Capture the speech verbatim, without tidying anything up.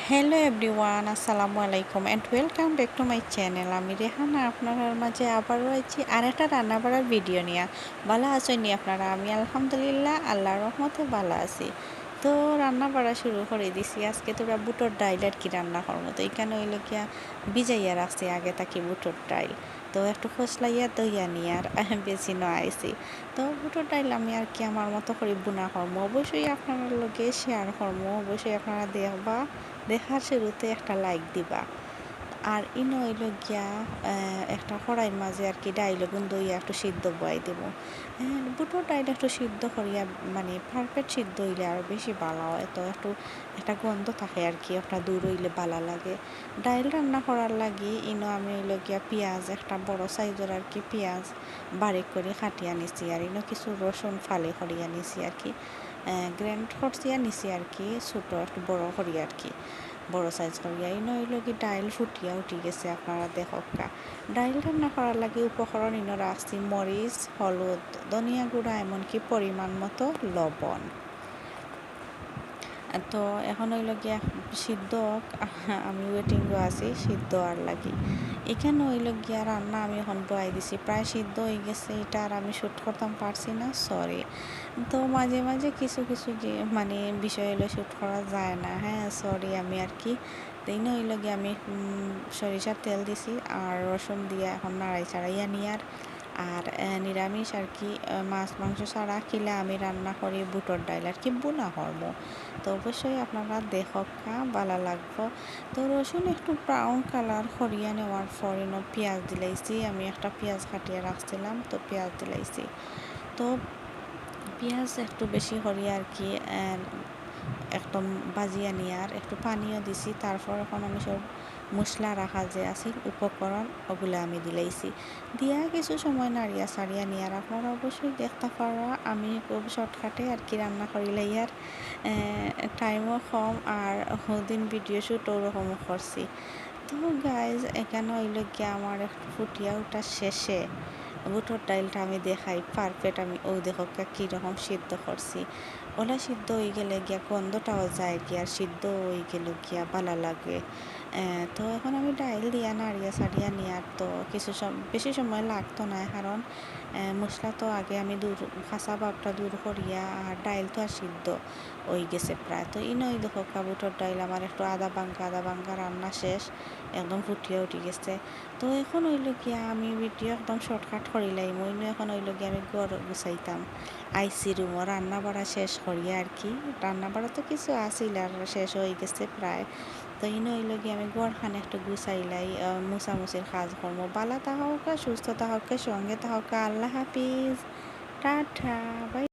Hello everyone, আসসালামু আলাইকুম and welcome back to my channel। আমি রেহানা আপনারার মাঝে আবারও আইছি আর একটা রান্না বাড়ার ভিডিও নিয়া। ভালা আছইন নি আপনারা? আমি আলহামদুলিল্লাহ আল্লাহর রহমতে ভালা আছি। তো রান্না বাড়া শুরু করি দিছি। আজকে থুড়া বুটর ডাইল আর কি রান্না করমু। তো ইখানো অইলো গিয়া ভিজাইয়া রাখছি আগে থাকি বুটর ডাইল। তো একটু ফসলাইয়া ধইয়া নিয়ার বেশি নয়া আইছি। তো বুটর ডাইল আমি আর কি আমার মতো করি বুনা করমু, অবশ্যই আপনারার লগে share করমু, অবশ্যই আপনারা দেখবা, দেখার শুরুতে একটা like দিবা। আর ইনো অইলো গিয়া, আহ, একটা কড়াইর মাঝে আর কি ডাইল অগুন ধইয়া একটু সিদ্ধ বওয়াই দিমু। আহ, বুটর ডাইল একটু সিদ্ধ করিয়া মানে perfect সিদ্ধ অইলে আরও বেশি ভালা অয়। তো একটু একটা গন্ধ থাকে আর কি, একটা দূর অইলে ভালা লাগে। ডাইল রান্না করার লাগি ইনো আমি অইলো গিয়া পিয়াজ একটা বড় সাইজর আর কি পিয়াজ বারিক করি কাটিয়া নিছি, আর ইনো কিছু রসুন ফালি করিয়া নিছি আর কি, আহ, grind করছিয়া নিছি আর কি, ছোট একটু বড় করি আর কি, বড় সাইজ করিয়া। ইনো অইলো কি ডাইল ফুটিয়া উঠি গেছে, আপনারা দেখউক্কা। ডাইল রান্না করার লাগি উপকরণ ইনো রাখছি মরিচ, হলুদ, ধনিয়া গুঁড়া, এমনকি পরিমাণ মতো লবণ। তো এখন অইলো গিয়া সিদ্ধ অউক, আমি waiting-ও আছি সিদ্ধ অওয়ার লাগি। ইখানো অইলো গিয়া রান্না আমি এখন বওয়াই দিছি, প্রায় সিদ্ধ অই গেছে। ইটা আর আমি shoot করতাম পারছি না, sorry। তো মাঝে মাঝে কিছু কিছু যে মানে বিষয় অইলো shoot করা যায় না, হ্যাঁ, sorry আমি আর কি। তো ইনো অইলো গিয়া আমি, উম, সরিষার তেল দিছি আর রসুন দিয়া এখন নাড়াই চাড়াইয়া নিয়ার। আর, আহ, নিরামিষ আর কি, আহ, মাছ মাংস ছাড়া কিলা আমি রান্না করি বুটর ডাইল আর কি বুনা করমু। তো অবশ্যই আপনারা দেখউক্কা, ভালা লাগবো। তো রসুন একটু brown colour করিয়া নেওয়ার পর ইনো পিয়াজ দিলাইছি, আমি একটা পিয়াজ কাটিয়া রাখছিলাম, তো পিয়াজ দিলাইছি। তো পিয়াজ একটু বেশি করিয়া আর কি, আহ, একদম ভাজিয়া নিয়ার একটু পানিও দিছি। তারপর এখন আমি সব মশলা রাখা যে আছিল উপকরণ, অগুলা আমি দিলাইছি। দিয়া কিছু সময় নাড়িয়া চাড়িয়া নিয়ার আপনারা অবশ্যই দেখতা পাররা। আমি খুব shortcut-এ আর কি রান্না করিলাইয়ার, আহ, time-ও কম আর হদিন video shoot অউ রকমও করছি। তো guys, ইখানো অইলো গিয়া আমার একটু ফুটিয়া উঠার শেষে বুটর ডাইলটা আমি দেখাই, perfect। আমি অউ দেখউক্কা কিরকম সিদ্ধ করছি। অলা সিদ্ধ অই গেলে গিয়া গন্ধটাও যায় গিয়া, আর সিদ্ধ অই গেলে গিয়া ভালা লাগে। আহ, তো এখন আমি ডাইল দিয়া নাড়িয়া চাড়িয়া নিয়ার তো কিছু সম-, বেশি সময় লাগতো নায়, কারণ, আহ, মশলা তো আগে আমি দূর, কাঁচা ভাবটা দূর করিয়া, আর ডাইল তো আর সিদ্ধ অই গেছে প্রায়। তো ইনো অউ দেখউক্কা বুটর ডাইল আমার একটু আধা ভাঙ্গা আধা ভাঙ্গা রান্না শেষ, একদম ফুটিয়া উঠি গেছে। তো এখন অইলো গিয়া আমি video একদম shortcut করিলাইমু। ইনো এখন অইলো গিয়া আমি ঘর গুছাইতাম। আইছি room-ও রান্না বাড়া শেষ করিয়া আর কি। রান্না বাড়া তো কিছু আছিল আর শেষ অই গেছে প্রায়। তো ইনো অইলো গিয়া আমি ঘরখান একটু গুছাইলাই, আহ, মুছামুছির কাজ করমু। ভালা থাকউক্কা, সুস্থ থাকউক্কা, সঙ্গে থাকউক্কা। আল্লাহ হাফিজ, টাটা, bye।